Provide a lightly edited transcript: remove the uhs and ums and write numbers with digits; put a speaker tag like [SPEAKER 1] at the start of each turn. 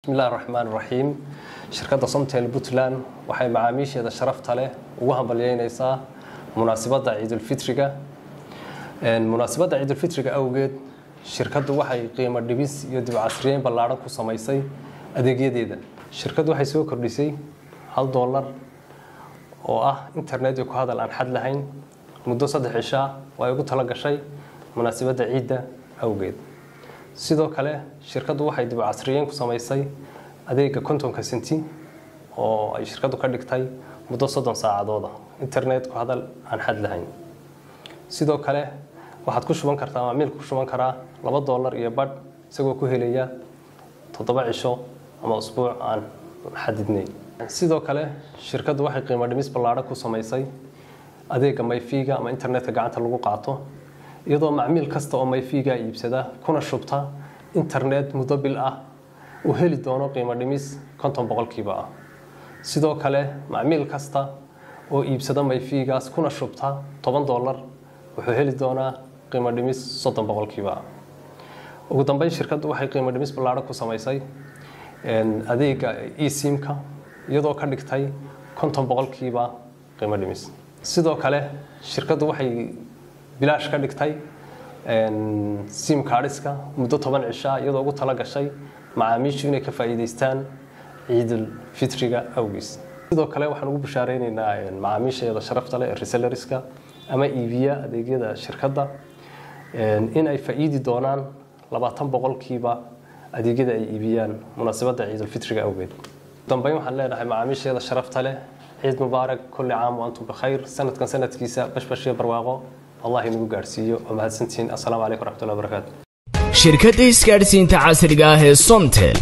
[SPEAKER 1] Bismillahi raxmaan raxiim. Shirkadda Somtel Puntland waxay macaamiisheeda sharafta leh ugu hambalyeynaysaa munaasabadda Ciidulfitriga. Munaasabadda Ciidulfitriga awgeed, shirkaddu waxay qiimo dhibis iyo dib casriyeyn ballaadhan ku samaysay adeegyadeeda. Shirkaddu waxay soo kordhisay $1 oo ah internet iyo ku hadal aan xad lahayn muddo 3 cishaa oo ay ugu tala gashay munaasabadda ciidda awgeed. Sidoo kale, shirkaddu waxay dib casriyeyn ku samaysay adeega 50-ka senti oo ay shirkaddu ka dhigtay muddo 30 saacadooda internet ku hadal aan xad lahayn. Sidoo kale, waxaad ku shuban kartaa, macmiilku ku shuban karaa $2.50 isagoo ku helaya 7 cisho ama usbuuc aan xadidnayn. Sidoo kale, shirkaddu waxay qiimo dhimis ballaadhan ku samaysay adeega MiFi-ga ama internetka gacanta lagu qaato, iyadoo macmiil kasta oo MiFi-ga iibsada kuna shubta internet muddo bil ah uu heli doono qiimo dhimis 50% ah. Sidoo kale, macmiil kasta oo iibsada MiFi-gaas kuna shubta $10 wuxuu heli doonaa qiimo dhimis 30% ah. Ugu dambeyn, shirkaddu waxay qiimo dhimis ballaadhan ku samaysay adeega eSIM-ka, iyadoo ka dhigtay 50% qiimo dhimis. Sidoo kale, shirkaddu waxay bilaash ka dhigtay SIM card-iska muddo 10 cishaa, iyadoo ugu tala gashay macaamiishu inay ka faa'iidaystaan Ciidul Fitriga awgiis. Sidoo kale, waxaan ugu bishaareynaysaa macaamiisheeda sharafta leh ee resellers-ka ama iibiya adeegyada shirkadda in ay faa'iidi doonaan 20% adeegyada ay iibiyaan munaasabadda Ciidulfitriga awgeed. Dambeyn, waxaan leenahay macaamiisheeda sharafta leh: ciid mubaarak, kulli caam wa antum bikhayr. Sanadkan sanadkiisa bashbash iyo barwaaqo Allah inagu gaarsiiyo. Waa mahadsantihiin. Assalaamu calaykum waraxmatullahi wabarakaatu.
[SPEAKER 2] Shirkadda isgaadhsiinta casriga ah ee Somtel.